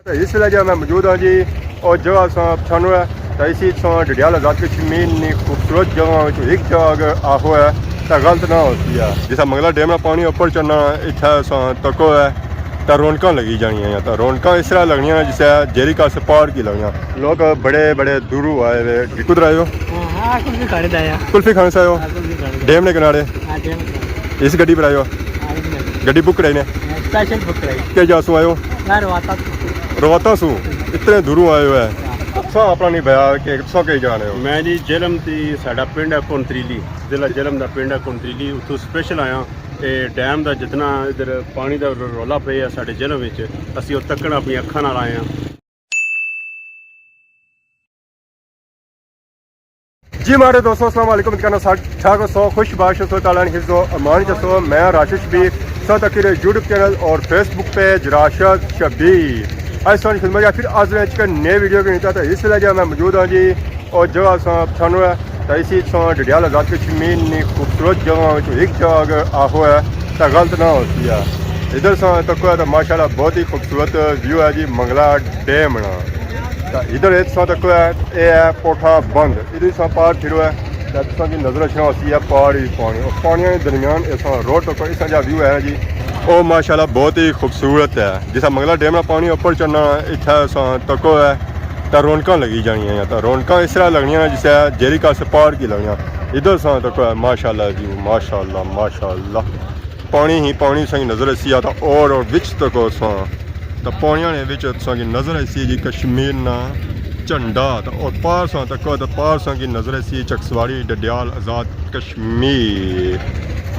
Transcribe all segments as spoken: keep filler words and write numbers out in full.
تے اس ویلے جو میں موجود ہاں جی، او جگہ اساں پچھانو ہے، تے اسی تساں ڈڈیال آزاد کشمیر نی خوبصورت جگہ وچ ایک جگہ اگر آخو ہے، تے غلط نہ ہوسی ہے۔ جسا منگلا ڈیم نا پانی اوپر چڑھنا، اتھے اساں تکو ہے، تے رونقاں لگی جانیاں ہیں۔ تے رونقاں اس طرح لگنیاں نے جسے جیری کاسے پہاڑ کی لگنیاں۔ لوگ بڑے بڑے دوروں آئے ہوئے۔ جی، کدھر آئے ہو؟ ہاں، کلفی کھانے تے آیا۔ کلفی کھانے سے آئے ہو؟ ہاں، کلفی کھانے تے۔ ڈیم نے کنارے؟ ہاں، ڈیم نے کنارے۔ اس گڈی پر آئے ہو؟ ہاں، اس گڈی۔ گڈی بک کرائی نے؟ ہاں، اسپیشل بک کرائی۔ کیا جا سوں آئے ہو؟ میں رواتا سوں۔ رواتا سوں؟ اتنے دوروں آئے ہوئے۔ ہاں۔ تساں اپنا نہیں بیا کہ تساں کہیں جانے ہو؟ میں جی جہلم تے، ساڈا پنڈ ہے کنتریلی، ضلع جہلم دا پنڈ ہے کنتریلی، اتھوں اسپیشل آیا۔ اے ڈیم دا جتنا ادھر پانی دا رولا پے ہے ساڈے جہلم وچ، اسی او تکن اپنی اکھاں نال آئے ہاں۔ جی ماڑے دوستو، السلام علیکم۔ امید کرنا سب ٹھاک ہو سو، خوش باش ہو سو، تعالیٰ نے حفظ و امان چ سو۔ میں راشد شبیر، سو تکی رہے یوٹیوب چینل اور فیس بک پیج راشد شبیر۔ اج سو خدمت یا پھر حاضر ہیں ایک نئے ویڈیو کے نیتا۔ تو اس ویلے جو میں موجود ہاں جی، اور جگہ اساں پچھانو ہے، تو اسی تساں ڈڈیال آزاد کشمیر نی خوبصورت جگہ وچ ایک جگہ اگر آخو ہے، تو غلط نہ ہوسی ہے۔ ادھر ساں تکو ہے تو ماشاءاللہ بہت ہی خوبصورت ویو ہے جی منگلا ڈیم نا۔ تے ادھر اے تساں تکو ہے، اے ہے پوٹھا بند۔ ادھر تساں پار پھرو ہے، تے تساں کی نظر اچھنا ہوسی ہے پار ہی پانی۔ اور پانیاں نے درمیان اساں روڈ تکو، اساں جا ویو ہے نا جی، او ماشاءاللہ بہت ہی خوبصورت ہے۔ جسا منگلا ڈیم نا پانی اوپر چڑھنا، اتھے تساں تکو ہے، تے رونقاں لگی جانیاں ہیں۔ تے رونقاں اس طرح لگنیاں نے جسے جیری کاسے پار کی لگنیاں۔ ادھر تساں تکو ہے، ماشاءاللہ جی، ماشاءاللہ، ماشاءاللہ۔ پانی ہی پانی تساں کی نظر اسی آ، تے اور، اور وچ تکو تساں، تے پانیاں نے وچ تساں کی نظر اسی جی کشمیر نا جھنڈا، تے اور پار تساں تکو، تے پار تساں کی نظر اسی چکسواری ڈڈیال آزاد کشمیر۔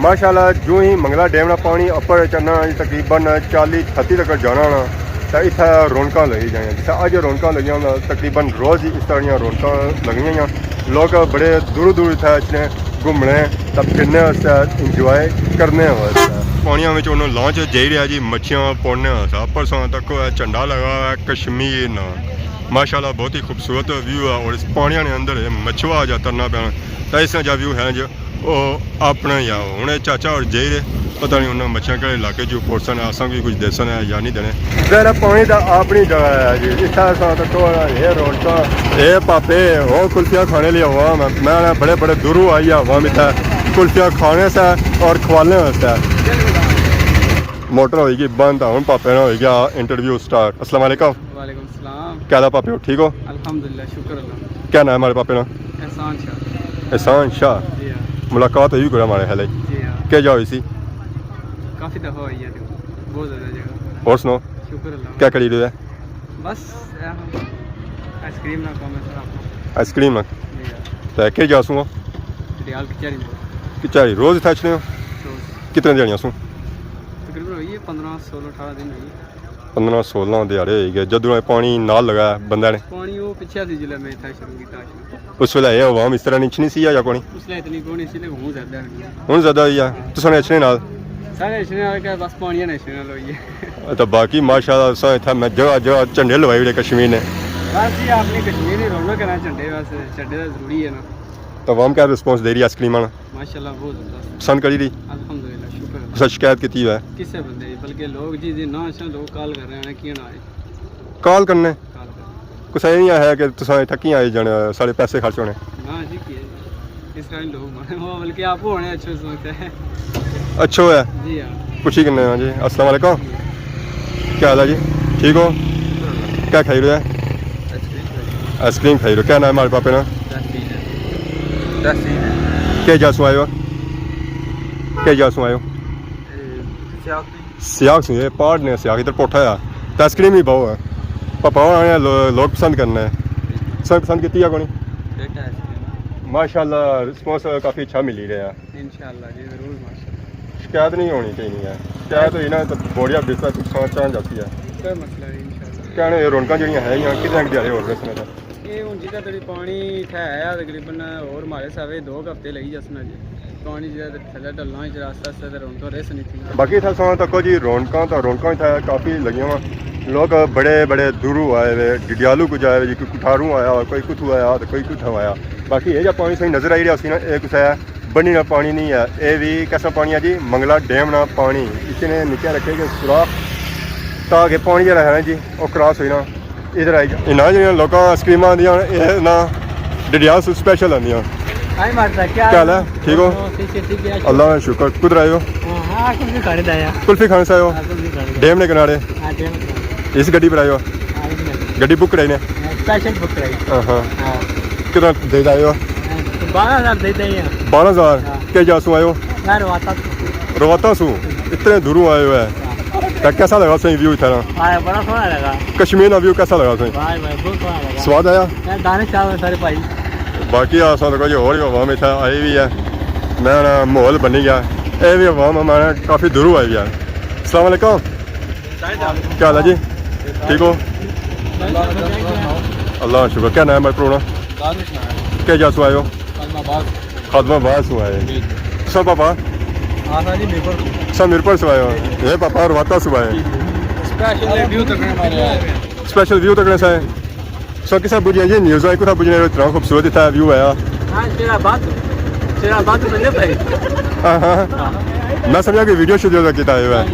ماشاءاللہ، جو ہی منگلا ڈیم نا پانی اپر چڑھنا، تقریباً چالی چھتی تک جانا نا، تے اتھا رونقاں لگی جانیاں۔ جتھے اج رونقاں لگیاں، تقریباً روز ہی اس طرح دیاں رونقاں لگنیاں۔ لوگ بڑے دور دور اتھا اچھنے گھومنے تے پھرنے واسطے، انجوائے کرنے واسطے۔ پانیاں وچ انہوں لانچ جائی رہیا جی مچھیاں پوڑنے واسطے۔ اپر تساں تکو ہے جھنڈا لگا ہوا ہے کشمیر نا۔ ماشاءاللہ بہت ہی خوبصورت ویو ہے، اور اس پانیاں نے اندر مچھوا جا ترنا پینا۔ تے اس طرح جا ویو ہے جو او اپنا ہی آ۔ ہن اے چاچا اور جائی رہے، پتہ نہیں انہاں مچھیاں کہڑے علاقے جو پوڑسن، اساں کی کچھ دیسن ہے یا نہیں دینے۔ ذرا پانی دا اپنی جگہ ہے جی، اتھا اساں تکو ہے رونقاں۔ اے پاپے، او کلفیاں کھانے لیے عوام ہے۔ میں آخنا بڑے بڑے دوروں آئی ہے عوام اتھا کلفیاں کھانے سے اور کھوانے واسطے۔ موٹر ہوئی گئی بند، ہن پاپے نا ہوئی گیا انٹرویو سٹارٹ۔ السلام علیکم۔ وعلیکم السلام۔ کیا حال ہے پاپے ہو، ٹھیک ہو؟ الحمدللہ، شکر اللہ۔ کیا نام ہے ہمارے پاپے نا؟ احسان شاہ۔ احسان شاہ۔ جی ہاں۔ ملاقات ہوئی کوئی ہمارے خیال ہے۔ جی ہاں۔ کیا جا ہوئی سی؟ کافی دفعہ ہوئی ہے، بہت زیادہ جگہ۔ اور سناؤ؟ شکر اللہ۔ کیا کری رہے ہو؟ بس، اے ہم آئس کریم نا کام ہے سر اپنا۔ آئس کریم نا؟ جی ہاں۔ تے کیا جا سوں؟ ڈڈیال کچہری روڈ۔ کچہری روز اتھا اچھنے ہو؟ روز۔ کتنے دیہاڑیاں سوں؟ تقریباً ہوئی ہے پندرہ، سولہ، اٹھارہ دن ہوئی ہے۔ پندرہ سولہ دیہاڑے ہوئی گئے، جدوں اے پانی نال لگا بندے نے۔ پانی وہ پچھے سی جلے میں اتھا شروع کیتا۔ اس ویلے اے عوام اس طرح نہیں اچھنی سی یا کونی؟ اس ویلے اتنی کونی سی، لیکن ہن زیادہ ہوئی ہے۔ ہن زیادہ ہوئی ہے۔ تساں نے اچھنے نال؟ سارے اچھنے نال کہ بس پانی نے اچھنے نال ہوئی ہے۔ تے باقی ماشاءاللہ تساں اتھا میں جگہ جگہ جھنڈے لوائی ہوئے کشمیر نے۔ بس جی اپنی کشمیر ہی رونق ہے نا، جھنڈے بس، جھنڈے دا ضروری ہے نا۔ تے عوام کیا رسپانس دے رہی ہے آئس کریم نا؟ ماشاءاللہ بہت زبردست۔ پسند کری رہی؟ الحمدللہ، شکر ہے۔ تساں شکایت کیتی ہوئے؟ کسے بندے نہیں، بلکہ لوگ جی، جی نہ اچھن، لوگ کال کر رہے ہیں کہ نہ آئے۔ کال کرنے؟ کال کرنے۔ کسے اے نہیں آخیا کہ تساں اتھا کیاں آئے جانے، سارے پیسے خرچ ہونے؟ نہ جی، کیا جی؟ اس طرح نہیں لوگ بنے، وہ بلکہ آپ ہونے اچھے سوچتے ہیں۔ اچھا ہویا۔ جی ہاں۔ پوچھی کنے ہاں جی۔ السلام علیکم۔ کیا حال ہے جی؟ ٹھیک ہو؟ کیا کھائی رہے ہو؟ آئس کریم کھائی رہے ہو۔ کیا نام ہے ہمارے پاپے نا؟ تحسین ہے۔ تحسین ہے۔ کیا جا سوں آئے ہو؟ کیا جا سوں آئے ہو؟ اے، سیاق نہیں۔ سیاق سوں، اے پہاڑ نے سیاق، ادھر پوٹھا ہے۔ تے آئس کریم ہی بہو ہے۔ پاپا ہونا نے لو-، لوگ پسند کرنا ہے۔ سب پسند کیتی ہے کونی؟ بیٹا آئس کریم۔ ماشاءاللہ، رسپانس کافی اچھا ملی رہا ہے۔ انشاءاللہ جی، ضرور، ماشاءاللہ۔ شکایت نہیں ہونی چاہیے ہے۔ شکایت ہوئی نا تو بوڑیا بستر تک سوچ آ جاتی ہے۔ کوئی مسئلہ نہیں، انشاءاللہ۔ کہنے یہ رونقاں جڑیاں ہیں یا کتنے دیہاڑے اور رسنے تھے؟ یہ ہن جدھر تک پانی اتھے آیا تقریباً اور مارے ساوے دو ہفتے لگی جسنا جی۔ پانی جدھر تک تھلے ڈلنا ہی آہستہ آہستہ تے رونقاں رس نہیں تھی۔ باقی اتھا ساں تکو جی رونقاں تاں رونقاں اتھا کافی لگیاں وا۔ لوگ بڑے بڑے دوروں آئے ہوئے، ڈڈیالو کچھ آئے ہوئے جی، کوئی کٹھاروں آیا، کوئی کتھوں آیا تے کوئی کتھوں آیا۔ باقی یہ جا پانی تساں نظر آئی رہیا سی نا، اے کسے بنی نا پانی نہیں ہے، اے وی کیسا پانی ہے جی؟ منگلا ڈیم نا پانی۔ اس نے نکے رکھے کہ سوراخ تاکہ پانی جیہڑا ہے نا جی، او کراس ہوئی نا، ادھر آئی جا۔ انہاں جیہڑیاں لوکاں آئس کریماں آندیاں، اے نا ڈڈیال سو سپیشل آندیاں۔ ہائے مارتا، کیا کیا حال ہے؟ ٹھیک ہو؟ ٹھیک ہے۔ اللہ کا شکر۔ کدھر آئے ہو؟ ہاں، ہاں، کلفی کھانے تے آیا۔ کلفی کھانے سے آئے ہو؟ ہاں، کلفی کھانے تے۔ ڈیم نے کنارے؟ ہاں، ڈیم نے کنارے۔ اس گڈی پر آئے ہو؟ ہاں، اس گڈی۔ گڈی بک کرائی نے؟ ہاں، سپیشل بک کرائی۔ ہاں، ہاں۔ ہاں۔ کتنا دے آئے ہو؟ بارہ ہزار دے آئے ہیں۔ بارہ ہزار؟ ہاں۔ کیا جا سو آئے ہو؟ میں رواتا سو۔ رواتا سو؟ اتنے دوروں آئے ہو ہے۔ تے کیسا لگا سائیں ویو اتھا نا؟ ہاں، بڑا سوہنا لگا۔ کشمیر نا ویو کیسا لگا سائیں؟ واہ واہ، بہت سوہنا لگا۔ سواد آیا؟ میں دانے چاول سارے بھائی۔ باقی آ سارے کوئی ہور وی عوام اتھا آئی وی ہے۔ میں نا ماحول بنی گیا۔ اے وی عوام ہمارا کافی دوروں آئی وی ہے۔ السلام علیکم۔ کیا حال ہے جی؟ ٹھیک ہو؟ اللہ کا شکر۔ کیا نام ہے پرونا؟ دانش نام ہے۔ کیا جا سو آئے ہو؟ خادم آباد۔ خادم آباد سو آئے۔ جی، جی۔ سب پاپا؟ ہاں، ہاں جی، میرپور۔ سب میرپور سو آئے ہو؟ جی، جی۔ یہ پاپا رواتا سو آئے۔ جی، جی۔ اسپیشل ویو تکنے مارے آئے۔ اسپیشل ویو تکنے سائے۔ سو کسا بجیا جی نیوز آئی، کتھا بجنے اتنا خوبصورت اتھا ویو آیا۔ ہاں، شیر آباد۔ شیر آباد تو بندے پائے۔ ہاں، ہاں۔ میں سمجھا کہ ویڈیو شیڈیو دا کیتا ہے۔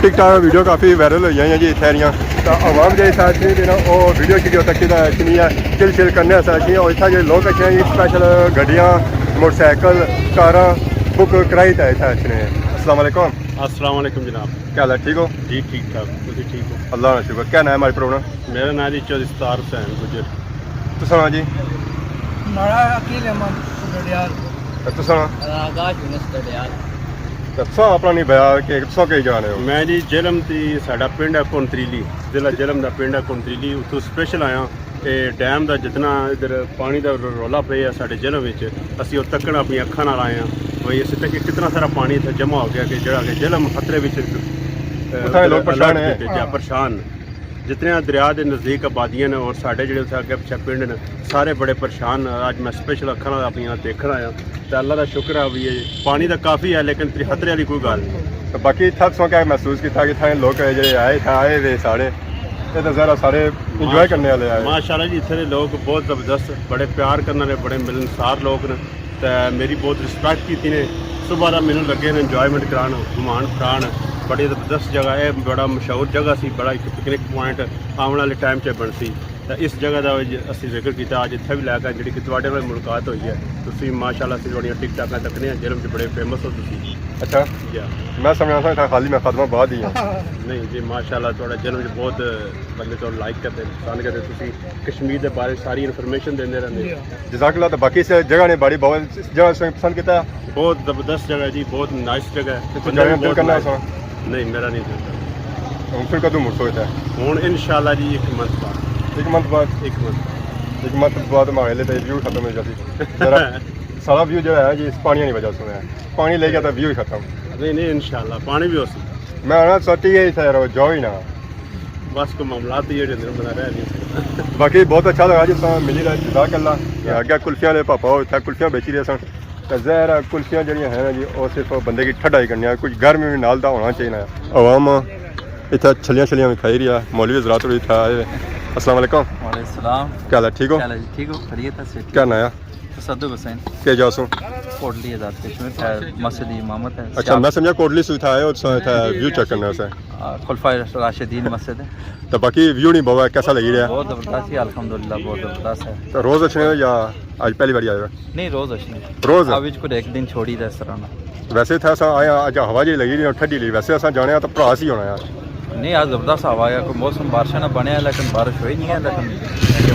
ٹک ٹاک ویڈیو کافی وائرل ہوئی ہیں جی اتھے آلیاں۔ تو عوام جے ساتھ نہیں دینا، او ویڈیو شیڈیو تک کیتا ہے کہ نہیں ہے، چل چل کرنے ساتھ نہیں ہے۔ اور اتھا جو لوگ اچھے ہیں، اسپیشل گڈیاں، موٹر سائیکل، کاراں بک کرائی تے اتھا اچھنے ہیں۔ السلام علیکم۔ السلام علیکم جناب۔ کیا حال ہے؟ ٹھیک ہو؟ جی، ٹھیک ٹھاک۔ تسی ٹھیک ہو؟ اللہ کا شکر۔ کیا نام ہے ہمارے پروگرام؟ میرا نام جی چودھری ستار حسین گجر۔ تساں نا جی؟ ماڑا عقیل احمد ڈڈیال۔ تے تساں نا؟ آکاش یونس ڈڈیال۔ تے تساں اپنا نہیں بیا کہ تساں کئی جانے ہو؟ میں جی جہلم تے، ساڈا پنڈ ہے کونتریلی، ضلع جہلم دا پنڈ ہے کونتریلی، اتھوں سپیشل آیا۔ تے ڈیم دا جتنا ادھر پانی دا رولا پے ہے ساڈے جہلم وچ، اسی او تکن اپنی اکھاں نال آئے ہاں۔ بھئی اسی تک کتنا سارا پانی اتھے جمع ہو گیا کہ جڑا کہ جہلم خطرے وچ، اے، اتھاں دے لوگ پریشان ہیں۔ پریشان۔ جتنے دریا دے نزدیک آبادیاں نے اور ساڈے جڑے اتھے اگے پچھے پنڈ نے، سارے بڑے پریشان۔ اج میں سپیشل اکھاں نال اپنیاں دیکھن آیا۔ تے اللہ دا شکر ہے وی پانی دا کافی ہے، لیکن تری خطرے والی کوئی گل نہیں۔ تے باقی اتھا تساں کیا محسوس کیتا کہ اتھا لوگ جڑے آئے، اتھا آئے وے سارے، اے تے ذرا سارے انجوائے کرنے والے آئے۔ ماشاءاللہ جی، اتھے دے لوگ بہت زبردست، بڑے پیار کرنے والے، بڑے ملنسار لوگ نے۔ تے میری بہت رسپیکٹ کیتی نے۔ صبح دا مینوں لگے نے انجوائمنٹ کران، گھمان پھران۔ بڑی زبردست جگہ ہے، بڑا مشہور جگہ سی، بڑا ایک پکنک پوائنٹ آون والے ٹائم چ بنسی۔ تے اس جگہ دا اج اسی ذکر کیتا، اج اتھے وی لے کے جڑی کہ تواڈے نال ملاقات ہوئی ہے، تسی ماشاءاللہ اسی تواڈیاں ٹک ٹاکاں تکنے آں، جہلم چ بڑے فیمس ہو تسی۔ اچھا۔ یا۔ میں سمجھنا سا اتھا خالی میں خادم آباد ہی ہاں۔ نہیں جی، ماشاءاللہ تواڈا جہلم چ بہت بندے تو لائک کرتے، پسند کرتے، تسی کشمیر دے بارے ساری انفارمیشن دیندے رہندے۔ جی۔ جزاک اللہ۔ تو باقی اس جگہ نے بڑی بہت، اس جگہ سے پسند کیتا؟ بہت زبردست جگہ ہے جی، بہت نائس جگہ ہے۔ تے بندے جانے وی دل بہت کرنا نائس۔ سا؟ نہیں، میرا نہیں دل کرنا۔ ہن پھر کدوں مڑسو اتھے؟ ہن انشاءاللہ جی ایک منتھ بعد۔ ایک منتھ بعد؟ ایک منتھ بعد۔ ایک منتھ بعد ماڑے لے تے ویو ختم ہو جاسی۔ ذرا سارا ویو جڑا ہے جی اس پانی نی وجہ سے ہے۔ پانی لے گیا تو ویو ہی ختم۔ نہیں، نہیں، انشاءاللہ پانی بھی ہو سی۔ میں آنا سوچی گیا اتھے یار، جاؤ ہی نہ۔ بس کوئی معاملات ہی جڑے اندر بنا رہے نہیں۔ باقی بہت اچھا لگا جی، تساں ملی رہے، جزاک اللہ۔ یا۔ اگے کلفیاں دے پاپا ہو، اتھے کلفیاں بیچی رہے سن۔ تے ظاہر ہے کلفیاں جڑیاں ہیں نا جی، او صرف بندے کی ٹھڈا ہی کرنی ہے، کچھ گرم بھی نال دا ہونا چاہیے نا۔ عوام اتھے چھلیاں چھلیاں بھی کھائی رہی ہے، مولوی حضرات بھی اتھے آئے ہوئے۔ السلام علیکم۔ وعلیکم السلام۔ کیا حال ہے؟ ٹھیک ہو؟ کیا حال ہے جی؟ ٹھیک ہو؟ خیریت ہے؟ کیا نام ہے؟ تصدق حسین۔ کیا جا سو؟ کوٹلی آزاد کشمیر، خیر مسجد امامت ہے۔ اچھا، میں سمجھا کوٹلی سے اتھے آئے ہو، اتھے ویو چیک کرنا سے۔ آ، خلفائے راشدین مسجد ہے۔ تو باقی ویو نہیں بابا، کیسا لگی رہا؟ بہت زبردست ہے، الحمدللہ، بہت زبردست ہے۔ تو روز اچھنے ہو یا اج پہلی باری آئے ہو؟ نہیں، روز اچھنے۔ روز؟ آ، وچ کوئی ایک دن چھوڑی دا اس طرح نا۔ ویسے تھا اساں آیا، اج ہوا جی لگی رہی ہے، ٹھڈی لگی، ویسے اساں جانے آ تو بھرا سی ہونا یار۔ نہیں، آج زبردست ہوا ہے، کوئی موسم بارشاں نہ بنیا، لیکن بارش ہوئی نہیں ہے، لیکن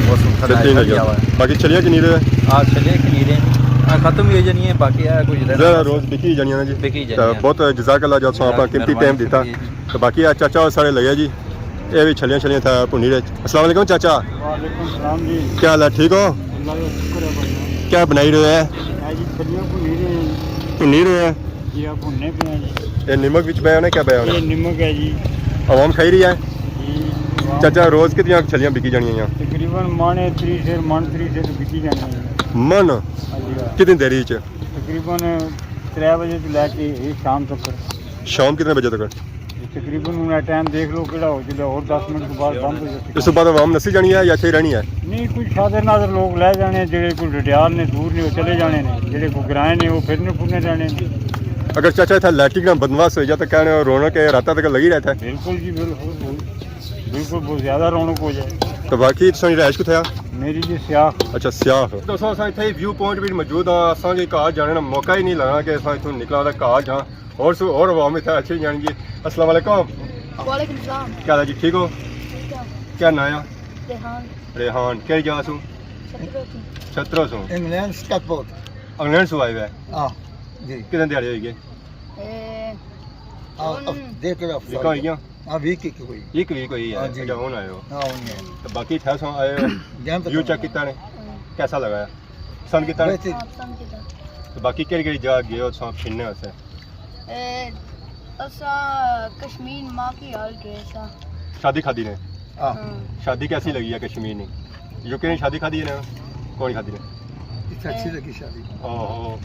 موسم ٹھنڈا ہے، ٹھنڈا ہوا ہے۔ باقی چھلیاں کنی رہے؟ آ، چھلیاں کنی رہے۔ آ، ختم ہی ہوئی جانی ہے، باقی آ، کچھ رہنا ذرا بس۔ روز بکی جانی ہے نا جی۔ بکی جانی ہے۔ بہت جزاک اللہ جو تساں اپنا قیمتی ٹائم دیتا۔ مہربانی، شکریہ۔ تو باقی آ چاچا سارے لگے جی، اے وی چھلیاں چھلیاں تھا بھنی رہے۔ السلام علیکم چاچا۔ وعلیکم السلام جی۔ کیا حال ہے؟ ٹھیک ہو؟ اللہ کا شکر ہے بھائی۔ کیا بنائی رہے ہیں؟ اے جی چھلیاں بھنی رہے ہیں۔ بھنی رہے ہیں؟ جی، آپ بھننے پے ہیں جی۔ اے نمک وچ پیا ہونا، کیا پیا ہونا؟ اے نمک ہے جی۔ عوام کھائی رہی ہے؟ جی، عوام۔ چاچا، روز کتنیاں چھلیاں بکی جانیاں ہیں؟ تقریباً من تری سیر، من تری سیر بکی جانیاں ہیں۔ من؟ ہاں جی، ہاں۔ کتنی دیری چ؟ تقریباً ترے بجے تو لے کے اے شام تک۔ شام کتنے بجے تک؟ تقریباً ہن اے ٹائم دیکھ لو کیڑا ہو جلے، اور دس منٹ کے بعد بند ہو جاسی۔ اس تو بعد عوام نسی جانی ہے یا اتھے رہنی ہے؟ نہیں، کچھ شادر نادر لوگ لے جانے، جڑے کوئی ڈڈیال نے، دور نے، وہ چلے جانے نے، جڑے کوئی گرائیں نے، وہ پھرنے پھرنے رہنے نے۔ اگر چاچا اتھا لائٹنگ نا بندوبست ہوئی جائے تو کہنے رونق ہے، راتاں تک لگی رہتا ہے؟ بالکل جی، بالکل، بالکل، بہت زیادہ رونق ہو جائے۔ تو باقی تساں دی رہائش کتھے آ؟ میری جی سیاخ۔ اچھا، سیاخ۔ دوستو، اساں اتھے ویو پوائنٹ وچ موجود ہاں۔ اساں کی گھر جانے نا موقع ہی نہیں لگا کہ اساں اتھوں نکلا تے گھر جاں۔ اور سو، اور عوام اتھے اچھی جان گی۔ السلام علیکم۔ وعلیکم السلام۔ کیا حال ہے جی، ٹھیک ہو؟ ٹھیک ہے۔ کیا ناں ہے؟ ریحان۔ ریحان، کہڑی جگہ سو؟ چھترو سو۔ چھترو سو۔ انگلینڈ سٹاک پورٹ۔ انگلینڈ سو آئے ہوئے؟ ہاں، جی۔ کتنے دیہاڑے ہوئی گئے؟ اے، آ، ہن اب دیکھ کے آپ ویکاں ہوئی گیاں؟ ہاں، ویک ایک ہوئی۔ ایک ویک ہوئی ہے، ہاں جی۔ اچھا، ہن آئے ہو۔ ہاں، ہن آئے۔ تو باقی اتھے اساں آئے، جان تو ویو چیک کیتا نے؟ ہاں۔ کیسا لگا؟ پسند کیتا نے؟ بہترین۔ ہاں، پسند کیتا۔ تو باقی کہڑی کہڑی جگہ گئے ہو تساں پھرنے واسطے؟ اے، اساں کشمیر ماں کی یاد گئے سا۔ شادی کھادی نے؟ ہاں۔ ہاں۔ شادی کیسی لگی ہے کشمیر نی؟ یو کے نے شادی کھادی ہے نا؟ کون کھادی نے؟ اتھے اچھی لگی شادی۔ اوہو۔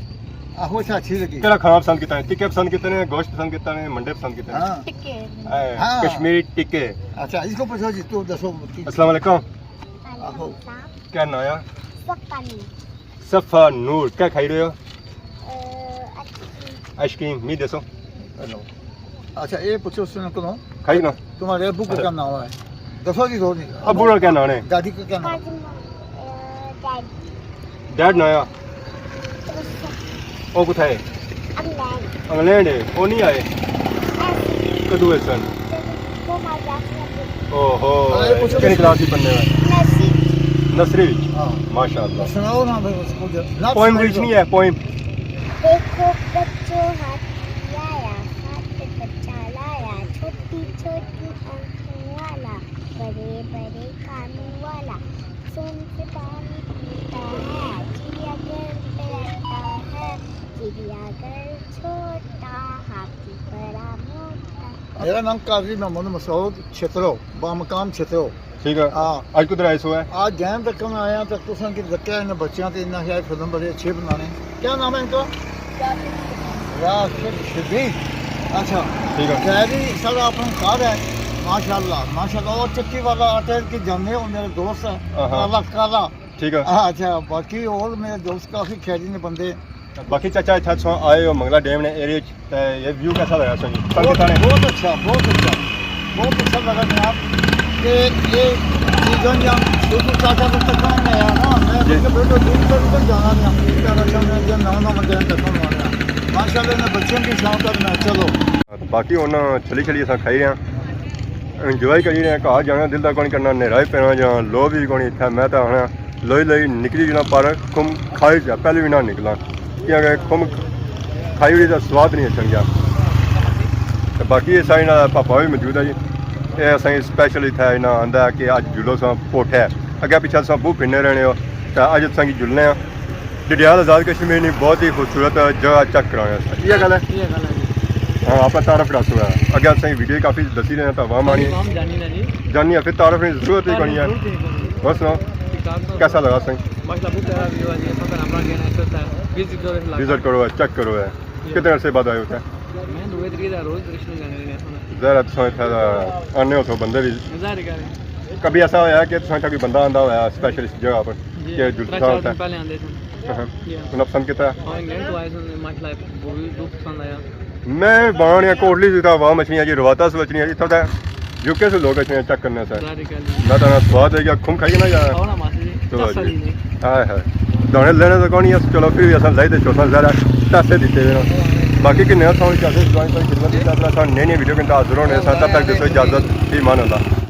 آہو، اتھے اچھی لگی۔ کہڑا کھانا پسند کیتا نے؟ ٹکے پسند کیتے نے، گوشت پسند کیتا نے، منڈے پسند کیتے نے؟ ہاں۔ ٹکے۔ اے، ہاں۔ کشمیری ٹکے۔ اچھا، اس کو پوچھو جی، تو دسو کی۔ السلام علیکم۔ آہو۔ کیا ناں ہے؟ صفا نور۔ صفا نور، کیا کھائی رہے ہو؟ آئس کریم۔ آئس کریم، می دسو۔ ہیلو۔ اچھا، یہ پوچھو اس نے کونوں؟ کھائی نا۔ تمہارے ابو کا کیا نام ہے؟ دسو جی، دو نہیں۔ ابو کا کیا نام ہے؟ دادی کا کیا نام ہے؟ ڈیڈ ناں آ؟ او کتھا ہے؟ انگلینڈ۔ انگلینڈ ہے، او نہیں آئے؟ کدو ہے سن؟ اوہو، ہاں، یہ پوچھو کہڑی تو۔ کلاس وچ پڑھنے ہو؟ نرسری۔ نرسری وچ؟ ہاں۔ ماشاءاللہ۔ سناؤ نا پھر اس کو جو، نہ پوئم سنائی وچ تو۔ نہیں ہے، پوئم۔ دیکھو بچو، ہاتھی آیا، ہاتھ پہ بچہ لایا، چھوٹی چھوٹی آنکھوں والا، بڑے بڑے کانوں والا، سن سے پانی پیتا ہے، چڑیا گھر پہ رہتا ہے، چڑیا گھر چھوٹا، ہاتھی بڑا موٹا۔ میرا نام قاضی محمد مسعود چھترو، بامقام چھترو۔ ٹھیک ہے۔ ہاں۔ اج کدھر آئے سو ہے؟ آج گیم تک میں آیا تو تساں کی لگا ہے انہاں بچیاں تے انہاں شاید فلم بڑے اچھے بنانے۔ کیا نام ہے ان کا؟ راشد شبیر۔ اچھا۔ ٹھیک ہے۔ خیر ہی سارا اپنا گھر ہے۔ ماشاءاللہ، ماشاءاللہ۔ اور چکی والا آتا ہے کہ جانے ہو، میرا دوست ہے۔ ہاں، ہاں۔ کالا، کالا۔ ٹھیک ہے۔ اچھا، باقی اور میرے دوست کافی خیری نے بندے۔ باقی چاچا، اتھا تساں آئے ہو منگلا ڈیم نے ایریا چ، تے یہ ویو کیسا لگا تساں کی؟ پسند بہت، کیتا نے؟ بہت اچھا، بہت اچھا، بہت اچھا لگا جناب۔ کہ یہ چیزاں جہاں شروع چاچا تو تک نہیں آیا نا، میں جی۔ کہ بیٹا دور تک تو جانا نہیں، اپنی طرح سے میں جب نواں نواں ڈیم تک آیا۔ ماشاءاللہ، میں بچوں کی شام تک میں چلو۔ باقی ہن چھلی چھلی اساں کھائی رہے ہیں، انجوائے کری رہے ہیں۔ گھر جانا دل دا کونی کرنا، نیرا ہی پینا جاں لو بھی کونی اتھا۔ میں تاں ہن لوئی لوئی نکلی جنا، پر کھم کھائی جا، پہلے بھی نہ نکلاں، کیونکہ کھم کھائی ہوئی دا سواد نہیں اچھن گیا۔ تے باقی یہ سائیں نا پاپا بھی موجود ہے جی، یہ اساں اسپیشل اتھا انہاں آندا ہے کہ اج جلو ساں پوٹھا ہے، اگے پیچھے ساں بہت پھرنے رہنے ہو، تے اج اساں کی جلنے ہیں۔ ڈڈیال آزاد کشمیر نی بہت ہی خوبصورت جگہ چیک کرانے واسطے۔ یہ گل ہے؟ یہ گل ہے جی۔ ہاں، آپ تعارف ڈسو ہے۔ اگے اساں ویڈیو کافی دسی رہے ہیں تو عوام آنی۔ عوام جانی نا جی۔ جانی ہے، پھر تعارف نی ضرورت ہی کونی ہے۔ ضرورت ہی کونی۔ اور سناؤ، ٹھیک ٹھاک سناؤ۔ کیسا لگا سائیں؟ ماشاءاللہ، بہت پیارا ویو ہے جی۔ اساں گھر اپنا گیا ہے، وزٹ کرو اس علاقے۔ وزٹ کرو ہے، چیک کرو ہے۔ جی۔ کتنے عرصے بعد آئے ہو اتھے؟ میں دو تری دا روز دریشن کرنے رہے ہیں۔ ظاہر ہے تساں اتھے دا آنے ہو تو بندے بھی۔ ظاہر ہے۔ کبھی ایسا ہویا کہ تساں اتھے کوئی بندہ آندا ہویا اسپیشل اس جگہ پر؟ جی، کہ جلسہ ترے چار ہوتا ہے۔ دن پہلے آندے سن۔ ہاں۔ جی ہاں۔ انہاں پسند کیتا؟ ہاں، انگلینڈ تو آئے سن، ماشاءاللہ، وہ بھی بہت پسند آیا۔ میں بان یا کوٹلی سے تھا، وہاں مچھلیاں جی رواتا سے مچھلیاں، اتھا تھا یو کے سے لوگ مچھلیاں چیک کرنے سے۔ ظاہر ہے۔ میں تو سواد ہے یا کھم کھائی نا یا۔ آؤ نا ماسی جی، چلو تسلی جی۔ نہیں۔ ہائے ہائے۔ دانے لینے تو کون ہی ہے، چلو پھر بھی اساں لائی تے چھوڑنا ذرا پیسے دیتے ہوئے نا۔ باقی کہ نیا ساؤنڈ چاہتے ہیں، ساؤنڈ پر خدمت کی طرف سے نئی نئی ویڈیو کے اندر حاضر ہونے سے، تب تک دوستو اجازت، فی امان اللہ۔